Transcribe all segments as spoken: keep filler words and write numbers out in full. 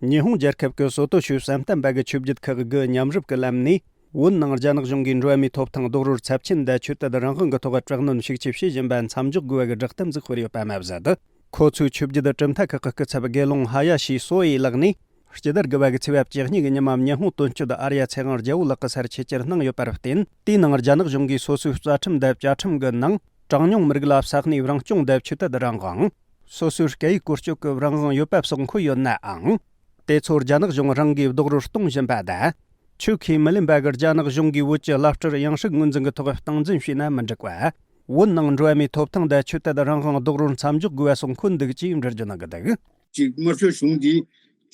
ཉི་ཧོང་རྒྱལ་ཁབ་ཀྱི་སོ་ཏོ་ཤུ་བསམ་གཏན་པ་གི་ཆོས་བརྒྱུད་ཁག་གི་མཉམ་རུབ་ཀྱི་ལམ་ནས། བོད་ནང་རྒྱ་ནག་གཞུང་གིས་འགྲོ་བ་མིའི་ཐོབ་ཐང་རྡོག་རོལ་ཚབས་ཆེན་དང་ཆོས་དད་རང་དབང་གི་ཐོག་དྲག་གནོན་ཤུགས་ཆེ་བྱེད་བཞིན་པ་མཚམས་འཇོག་དགོས་པ་གི་བསྒྲགས་གཏམ་ཟིག་སྤེལ་ཡོད་པ་མ་ཟད། ཁོ་ཚོའི་ཆོས་བརྒྱུད་གྲུབ་མཐའ་ཁག་གི་སྐུ་ཚབ་དགེ་སློང་ཧ་ཡ་ཤི་སོ་ཡི་ལག་ནས། སྤྱི་ཟླ་དགུ་པ་གི་ཚེས་པ་བཅུ་གཉིས་གི་ཉི་མ་ཉི་ཧོང་དོན་གཅོད་ཨར་ཡ་ཚེ་དབང་རྒྱལ་པོ་ལགས་ཀྱི་སར་ཆེད་བཅར་གནང་ཡོད་པར་བརྟེན། དེའི་ནང་རྒྱ་ནག་གཞུང་གིས་སོ་སོའི་རྩ་ཁྲིམས་དང་བཅའ་ཁྲིམས་ཀྱི་ནང་། གྲངས་ཉུང་མི་རིགས་ལ་ས་གནས་རང་སྐྱོང་དང་ཆོས་དད་རང་དབང་། སོ་སོའི་སྐད་ཡིག་བཀོལ་སྤྱོད་ཀྱི་རང་དབང་ཡོད་པ་སོགས་འཁོད་ཡོད་ནའང་། དེ་ཚོ་རྒྱ་ནག་གཞུང་རང་གིས་རྡོག་རོལ་གཏོང་བཞིན་པ་དང་། ཆོས་ཁས་མི་ལེན་པ་གི་རྒྱ་ནག་གཞུང་གིས་བོད་ཀྱི་བླ་སྤྲུལ་ཡང་སྲིད་ངོས་འཛིན་གྱི་ཐོག་སྟངས་འཛིན་བྱས་ན་མི་འགྲིག་པ། བོད་ནང་འགྲོ་བ་མིའི་ཐོབ་ཐང་དང་ཆོས་དད་རང་དབང་རྡོག་རོལ་མཚམས་འཇོག་དགོས་པ་སོགས་འཁོད་འདུག་ཅེས་འགྲེལ་བརྗོད་གནང་གི་འདུག། ཅིག་དམར་ཤོག་གཞུང་འདིས་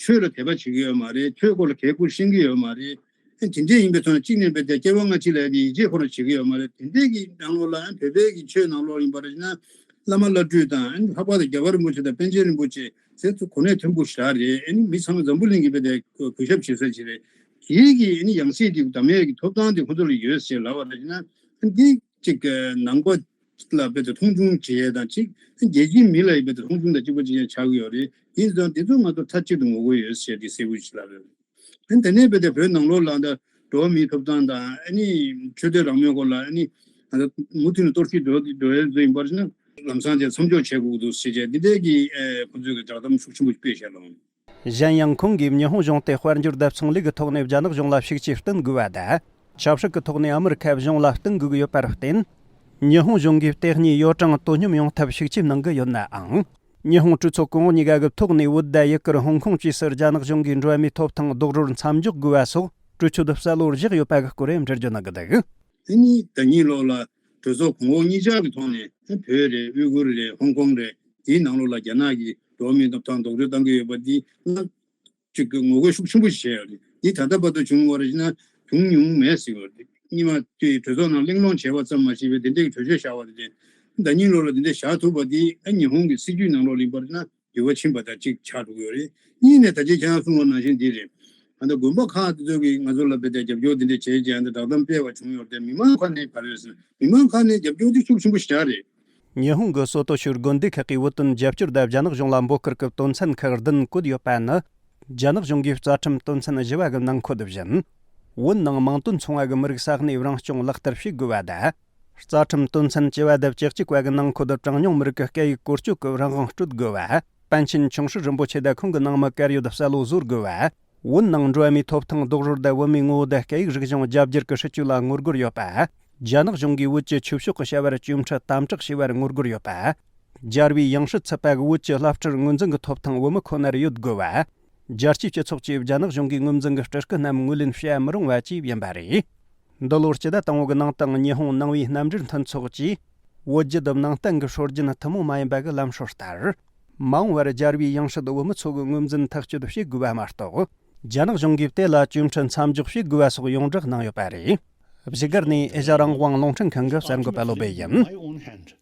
ཆོས་ལ་དད་པ་བྱེད་ཀྱི་ཡོད་མ་རེད། ཆོས་སྐོར་ལ་གལ་ཁུར་ཤེས་ཀྱི་ཡོད་མ་རེད། ཨ་དེ་འདྲས་ཡིན་པའི་ཐོག་ནས་གཅིག་ནས་རྦད་དེ་སྐྱེ་བ་སྔ་ཕྱི་ལ་ཡང་དེ་ཡིད་ཆེས་ཁོ་རང་བྱེད་ཀྱི་ཡོད་མ་རེད། དེ་འདྲས་ཀྱི་ནང་ལོགས་ལ་ཨ་བོད་པའི་གི་ཆོས་ནང་ལོགས་ཡིན་པར་ན་བླ་མ་བླ་སྤྲུལ་དང་ཨ་ལྷག་པར་དུ་རྒྱལ་བ་རིན་པོ་ཆེ་དང་པཎ་ཆེན་རིན་པོ་ཆེ་ཟེར་ཚོ་གོ་གནས་མཐོན་པོ་ཞེ་དྲག་རེད། ཨ་ནི་མི་ཚང་མ་འཛམ་བུ་གླིང་གི་རྦད་དེ་གུས་ཞབས་བྱེད་ས་ཅིག་རེད། དེའི་གི་ཨ་ནི་ཡང་སྲིད་དེ་གདམ་ཡས་ཀྱི་ཐོབ་ཐང་དེ་ཁོ་ཚོ་ལ་ཡོད་ཟེར་ལབ་པ་རེད་ན་ཨ་འདི་གཅིག་ནང་པ་ལ་རྦད་དེ་མཐོང་ཆུང་བྱེད་ཡས་དང་གཅིག་རྒྱལ་སྤྱིའི་མི་ལ་ཡི་རྦད་དེ་མཐོང་ཆུང་དང་གཅིག་པ་གཅིག་རྐྱང་ཆགས་ཀྱི་ཡོད་རེད། དེ་ཡིན་ཙང་དེ་ཚོ་ང་ཚོ་མཐའ་གཅིག་ཏུ་ངོ་རྒོལ་ཡོད་ཟེར་དེ་གསལ་པོ་ཞིག་ལབ་ཡོད། ཨ་ནི་དེ་ནས་རྦད་དེ་བོད་ནང་ལོགས་ལ་འདི་འགྲོ་བ་མིའི་ཐོབ་ཐང་དང་ཨ་ནི་ཆོས་དད་རང་མོས་སྐོར་ལ་ཨ་ནི་ང་ཚོ་མུ་མཐུད་ནས་གཏོར་བཤིག་འགྲོ་འགྲོ་ཡས་ཚོ་ཡིན་པར་ན་ལམ་སང་དེ་མཚམས་འཇོག་བྱེད་དགོས་ཀྱི་འདུག་ཟེར་བྱས་འདི་འདྲའི་གི་ཨེ་ཁོ་ཚོས་གི་བསྒྲགས་གཏམ་ཤུགས་ཆེན་པོ་སྤེལ་བཞག་ལ། གཞན་ཡང་ཁོང་གིས་ཉི་ཧོང་གཞུང་དེ་དཔལ་འབྱོར་དང་ཚོང་ལས་ཀྱི་ཐོག་ནས་རྒྱ་ནག་གཞུང་ལ་ཤུགས་ཆེ་བསྟུན་དགོས་པ་དང་། ཆབ་སྲིད་ཀྱི་ཐོག་ནས་ཨ་མི་རི་ཁ་གཞུང་ལ་བསྟུན་དགོས་ཀྱི་ཡོད་པར་བརྟེན། ཉི་ཧོང་གཞུང་གིས་དེ་གཉིས་ཡོ་བྲང་དོ་སྙོམས་ཡོང་ཐབས་ཤུགས་ཆེ་གནང་གི་ཡོད་ནའང་། ཉི་ཧོང་གྲོས་ཚོགས་གོང་འོག་གཉིས་ཀ་གི་ཐོག་ནས་བོད་དང་ཡུ་གུར་ཧོང་ཀོང་བཅས་སུ་རྒྱ་ནག་གཞུང་གིས་འགྲོ་བ་མིའི་ཐོབ་ཐང་རྡོག་རོལ་མཚམས་འཇོག་དགོས་པ་སོགས་གྲོས་ཆོད་གསལ་བོ་བཞག་ཡོད་པ་གི་སྐོར་འགྲེལ་བརྗོད་གནང་གི་འདུག། དེ་ནི་ཟླ་ཉིན་ལོག་ལ་གྲོས་ཚོགས་གོང་འོག་གཉིས་ཆར་གྱི་ཐོག་ནས་བོད་རེད། ཝུའི་གུར་རེད། ཧོང་ཀོང་རེད། དེའི་ནང་ལོགས་ལ་རྒྱ་ནག་གིས་འགྲོ་བ་མིའི་ཐོབ་ཐང་རྡོག་རོལ་བཏང་གི་ཡོད་པ་འདི་ང་གཅིག་གི་ངོ་རྒོལ་ཤུགས་ཆེན་པོ་ཞིག་བྱས་ཡོད་རེད། འདི་ད་ལྟ་བར་དུ་བྱུང་བ་རེད་ན་བྱུང་མྱོང་མེད་ཟེར་བ་རེད། སྔོན་མ་དེ་གྲོས་ཚོགས་ནང་གླེང་སློང་བྱས་པ་ཙམ་མ་ཤེས་པའི་དེ་འདྲའི་གྲོས་ཆོད་བཞག་པ་དེ་ཟླ་ཉིན་ལོག་ལ་དེ་འདྲ་བཞག་ཐུབ་པ་འདི་ཨ་ཉི་ཧོང་གི་སྲིད་ཇུས་ནང་ལོགས་ལ་ཡིན་པ་རེད་ན། འགྱུར་བ་ཕྱིན་པ་དང་གཅིག་ཆགས་འགྲོ་གི་ཡོད་རེད། གཉིས་ནས་ད་ཅི་ཁྱེད་རང་གསུངས་པ་ནང་བཞིན་འདི་རེད། ད་ལྟ་དགོན་པ་ཁག་དེ་ཚོ་གིས་ང་ཚོ་ལ་དཔེ་དེ་རྒྱབ་སྐྱོར་དེ་འདྲ་བྱས་ཀྱང་འདི་བསྒྲགས་གཏམ་སྤེལ་བ་བྱུང་ཡོད་རེད། མི་མང་ཁག་ནས་ག་རེ་ཟེར་མི་མང་ཁག་ནས་རྒྱབ་སྐྱོར་དེ་ཤུགས་ཆེན་པོ་ཞིག་རེད། ཉི་ཧོང་གི་སོ་ཏོ་ཤུར་དགོན་སྡེ་ཁག་གིས་བོད་དོན་རྒྱབ་སྐྱོར་དང་རྒྱ་ནག་གཞུང་ལ་འབོད་སྐུལ་གྱི་དོན་ཚན་ཁག་བདུན་བཀོད་ཡོད་པ་ནི། རྒྱ་ནག་གཞུང་གིས་རྩ་ཁྲིམས་དོན་ཚན་བཞི་བ་གི་ནང་འཁོད་བཞིན། བོད་ནང་མིང་དོན་མཚུངས་པ་གི་མི་རིགས་ས་གནས་རང་སྐྱོང་ལག་བསྟར་བྱེད་དགོས་པ་དང་། རྩ་ཁྲིམས་དོན་ཚན་བཅུ་བ་དང་བཅུ་གཅིག་པ་གི་ནང་འཁོད་གྲངས་ཉུང་མི་རིགས་ཀྱི་སྐད་ཡིག་བཀོལ་སྤྱོད་ཀྱི་རང་དབང་སྤྲོད་དགོས་པ། པཎ་ཆེན་ཆུང་སྲིད་རིན་པོ་ཆེ་དང་ཁོང་གི་ནང་མི་བཀར་ཡོད་གསལ་བོ་བཟོ་དགོས་པ། བོད་ནང་འགྲོ་བ་མིའི་ཐོབ་ཐང་རྡོག་རོལ་དང་བོད་མིའི་ངོ་བོ་དང་སྐད་ཡིག་རིག་གཞུང་རྒྱ་བསྒྱུར་གྱི་སྲིད་བྱུས་ལ་ངོ་རྒོལ་ཡོད་པ། རྒྱ་ནག་གཞུང་གིས་བོད་ཀྱི་ཆོས་ཕྱོགས་ཀྱི་བྱ་བར་གཅོད་འཕྲི་དམ་དྲག་བྱས་པར་ངོ་རྒོལ་ཡོད་པ། རྒྱལ་བའི་ཡང་སྲིད་ཚུད་པ་གི་བོད་ཀྱི་བླ་སྤྲུལ་ངོས་འཛིན་གྱི་ཐོབ་ཐང་བོད་མི་ཁོ་ནར་ཡོད་དགོས་པ། རྒྱལ་སྤྱིའི་སྤྱི་ཚོགས་ཀྱིས་རྒྱ་ནག་གཞུང་གིས་ངོས་འཛིན་གྱི་སྤྲུལ་སྐུ་རྣམས་ངོས་ལེན་བྱེད་མི་རུང་བ་བཅས་ཡིན་པ་རེད། འདི་ལོར་སྤྱི་ཟླ་དང་པོ་གི་ནང་དུ་ཉི་ཧོང་ནང་པའི་རྣམ་འགྲེལ་མཐུན་ཚོགས་ཀྱིས། བོད་བརྒྱུད་ནང་བསྟན་གྱི་སྲོལ་རྒྱུན་ཐུན་མོང་མ་ཡིན་པ་གི་ལམ་སྲོལ་ལྟར། མ་འོངས་པར་རྒྱལ་བའི་ཡང་སྲིད་བོད་མི་ཚོ་གི་ངོས་འཛིན་ཐག་གཅོད་བྱེད་དགོས་པ་མ་གཏོགས། རྒྱ་ནག་གཞུང་གིས་དེ་ལ་གཅོད་འཕྲི་མཚམས་འཇོག་བྱེད་དགོས་པ་སོགས་ཡོངས་བསྒྲགས་གནང་ཡོད་པ་རེད། བཞུགས་སྒར་ནས་ཨེ་ཤ་རང་དབང་རླུང་འཕྲིན་ཁང་གི་གསར་འགོད་པ་བློ་སྦེ་ཡིན།